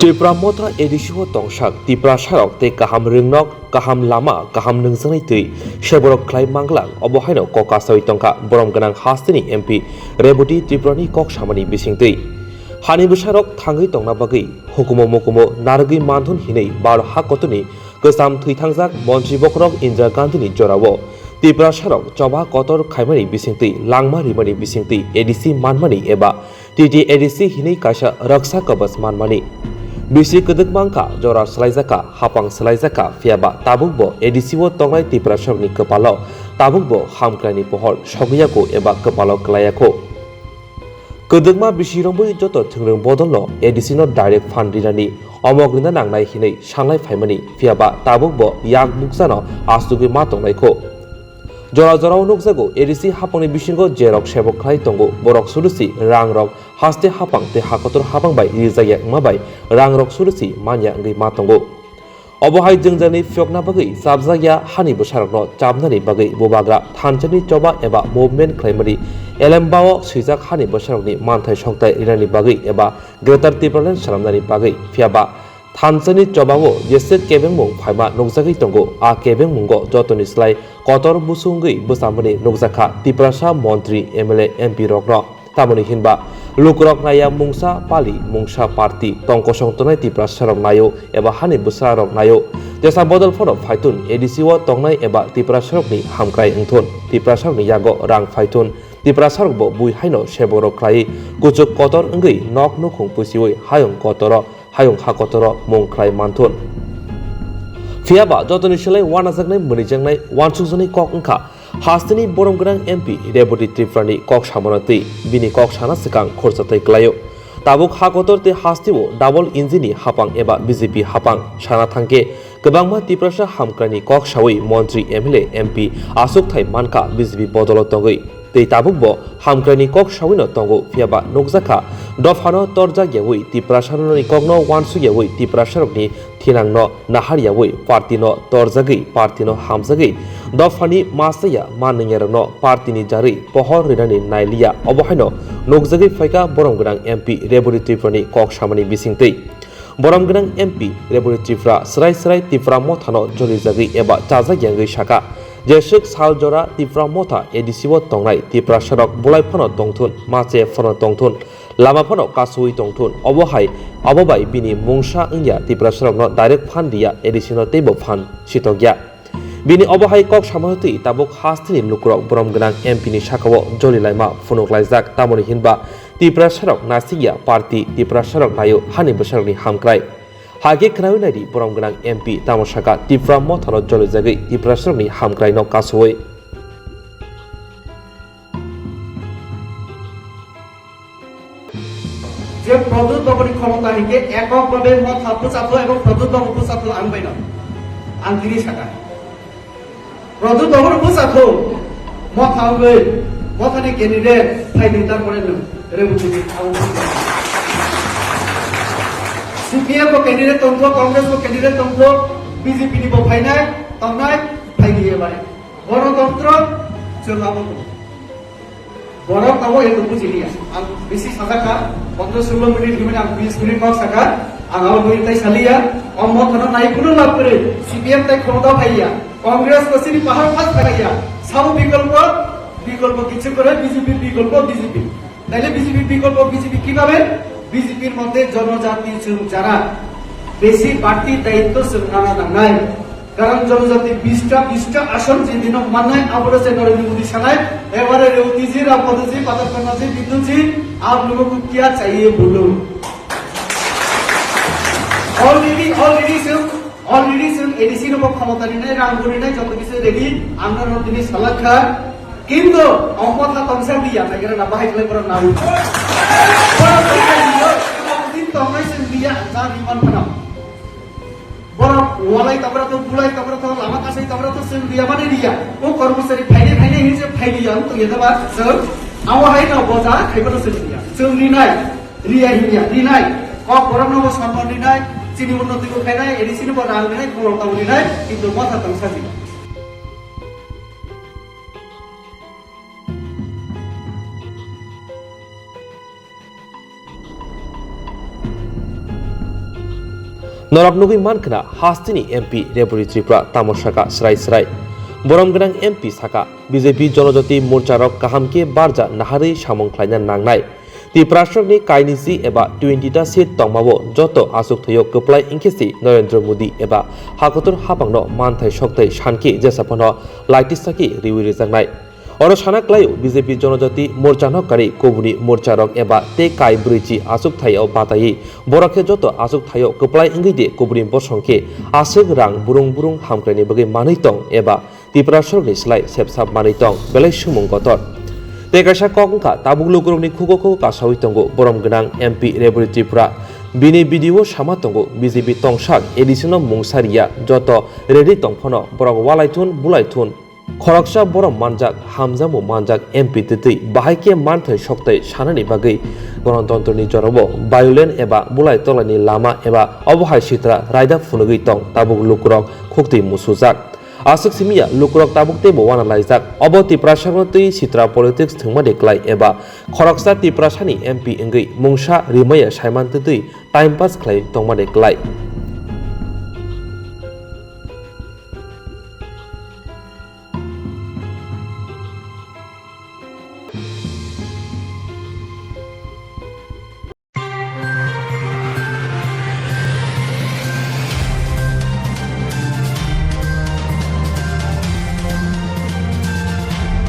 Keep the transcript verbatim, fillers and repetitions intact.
Tipra Motha A D C o tongsak Tiprasarok tei kaham ringnok, kaham lama, kaham nungjaknai twi seborok khlai manglang, obo haino kok kasawi tongkha borom gwnang hasteni M P Reboti Tripurani kok samani bisingtwi. Hani bwsarok thangwi tongna bagwi hukumo mukumo narwgwi manthun hinwi Bharat hakotorni kwcham thwithangjak montri bokhorok Indira Gandhini jorao Tiprasarok choba kotor khaimani bisingtwi langma rimani bisingtwi A D C manmani eba T T A D C hinwi kaisa raksa kabaj manmani. Bisi kwdwkma wngkha, jora swlaijakha, hapang swlaijakha, phiyaba tabukbo A D C o tongnai Tiprasarokni kwpalo tabukbo hamkraini pohor sogwi yaku eba kwpalo kwlai yaku. Kwdwkma bisi romwi joto thwngrwng bodolno A D C no direct fund rinani omok rina nangnai hinwi sanlai phaimani, phiyaba tabukbo yak bukchano asugwi ma tonglaikho. Jora jorao nukjago, A D C hapangni bisingo jerok sebok khlai tongo, borok sudusi rangrok haste hapang tei hakotor hapang bai rijak ya wngma bai rangrok sudusi manya wngwi ma tongo. Obo hai jwngjani phiyokna bagwi chapjak ya hani bwsarokno chapnani bagwi bubagra thanchani choba eba movement khlaimani elembao swijak hani bwsarokni manthai soktai rinani bagwi eba Greater Tipraland swnamnani bagwi, phiyaba thanchani chobao jese kebengmung phaima nukjagwi tongo. A kebengmungo jotoni slai kotor busu wngwi bwchamani nukjakha Tiprasa montri, M L A, M P rokno. Tamoni hinba lukurok naiya mungsa pali, mungsa party, tong kosong tongnai Tiprasarok naio eba hani bwsarok naio. Tesa bodol phano phaithun A D C o tongnai eba Tiprasarokni hamkrai wngthun, Tiprasarokni yago rang phaithun, Tiprasarokbo bui haino seborok khlaiwi kuchuk kotor wngwi nok nukhung puisiwi hayung kotoro, hayung ha kotoro mung khlai manthun. Phiyaba jotoni slai wanajaknai, mwnijaknai, wansukjaknai kok wngkha hasteni borom gwnang M P Reboti Tripurani kok samano twi bini kok sana swkang khorsa tei kwlaio. Tabuk ha kotor tei hasteo double engine ni hapang eba B J P hapang sana thangkhe kwbangma Tiprasa hamkraini kok sawi montri, M L A, M P aswk thai mankha B J P bodolo tongwi. Tei tabukbo hamkraini kok sawino tongo, phiyaba nukjakha dophano torjak yawi Tiprasarokni kokno wansuk yawi Tiprasarokni thinangno nahar yawi partyno torjagwi, partyno hamjagwi dophani masaya manwiyarokno partyni jarwi pohor rinani nailiya. Obo haino nukjagwi phaikha borom gwnang M P Reboti Tripurani kok samani bisingtwi. Borom gwnang M P Reboti Tripura swrai swrai Tipra Mothano jolijagwi eba chajak yangwi sakha, jeswk sal jora Tipra Motha A D C o tongnai Tiprasarok bolai phano tongthun, mache phano tongthun, lama phano kasui tongthun. Obo hai, obo bai bini mungsa wngya Tiprasarokno direct phan riya, A D C no teibo phan sitokya. Bini obo hai kok samano twi tabuk hasteni lukurok borom gwnang M P ni sakao joli laima phunuk laijak, tamoni hinba Tiprasarok nasikya party, Tiprasarok naio hani bwsarokni hamkrai. Hakhe khnawi naidi borom gwnang M P tamo saka Tipra Mothano jolijagwi Tiprasarokni hamkraino kasui. Je Pradyut Babuni khomota hinkhe ekok babe Motha bwchatho ebong Pradyut Babu bwchatho ang baino. Ang tini saka. Pradyut Babuni bwchatho Motha wngwi Mothani candidate phaidi tarpore nwng Reboti ni abo. C P M bo candidate tongtho, Congress bo candidate tongtho, B J P ni bo phainai, tongnai, phaidi ebai. Gorotontro chwng abo tongo. Borok abo eko bujiliya. Ang bisi sajakha, pondro solo minute himani ang bis minute kok saka, ang abo bui tai saliya, o Mothano nai kuno lab kwrwi, C P M tai khomota phaiya, Congress ko sini pahar phas phaiya, sabo bikolpo, bikolpo kichu kore B J P bikolpo B J P. Taile B J P bikolpo B J P kibabe? B J P r mote jonojati chwng jara besi bati daitto chwng nana nangnai. Karon jonojati bista, bista ason je dino mannai, aboro je Narendra Modi sanai, ebare Rewtiji, Rampadiji, Patakannaji, Binduji, aap logo ko kya chahiye bolo? Already, already chwng, already chwng A D C no bo khomota rinai, rang bo rinai, joto kichu ready, amra no tini salak kha. Kintu, o Motha tongsa liya, naikhe na bahai khlai borok nawi. Borok tongsa liya, din tongnai se liya, na riman phano. Borok walai tabra to, bulai tabra to, lama kasai tabra to, se liya mane liya. O kormosari phainai phainai hinse phai liya, ang tongya ba, sir. Amo hai no boja, khaiba to se liya. Chwng rinai, riya hinya, rinai. Kok borok no bo sonmon rinai, chini unnoti bo khainai, A D C ni bo rang rinai, khorok tamo rinai, kintu Motha tongsa liya. Norok nugwi mankhna hasteni M P Reburi Tripura tamo saka srai srai. Borom gwnang M P saka, B J P Jonojati Morcha rok kaham khe barja naharwi samung khlaina nangnai. Tiprasrokni kainisi eba twenty ta seat tongmao joto achukthai-o kwplai wngkhe si Narendra Modi eba hakotor hapangno manthai sokthai sankhe jesa phano laitisa khe riwi rijaknai. Oro sana klaio B J P Jonojati Morcha no kari kubuni morcha rok eba tei kai brwichi achukthai-o bataiwi borok khe joto achukthai-o kwplai wngwi de kubuni bosong khe aswk rang burung burung hamkraini bagwi manwi tong eba Tiprasrokni slai sepsap manwi tong belai sumung kotor. Tei kaisa kok wngkha tabuk lukurokni khugo khugo kasawi tongo borom gwnang M P Reburi Tripura. Bini video sama tongo B J P tongsak A D C no mungsa riya joto ready tong phano borok walai thun bulai thun. Khoroksa borom manjak, hamjakmung manjak M P twtwi bahai khe manthai sokthai sanani bagwi Ganatantro ni jorao violent eba bulai tolani lama eba obo hai sitra raida phunugwi tong tabuk lukurok khuktwi musujak. Aswk simiya lukurok tabuk teibo wana laijak. Obo Tiprasano twi sitra politics thwngmani klai eba khoroksa Tiprasani M P wngwi mungsa rimaya saiman twtwi time pass khlai tongmani klai.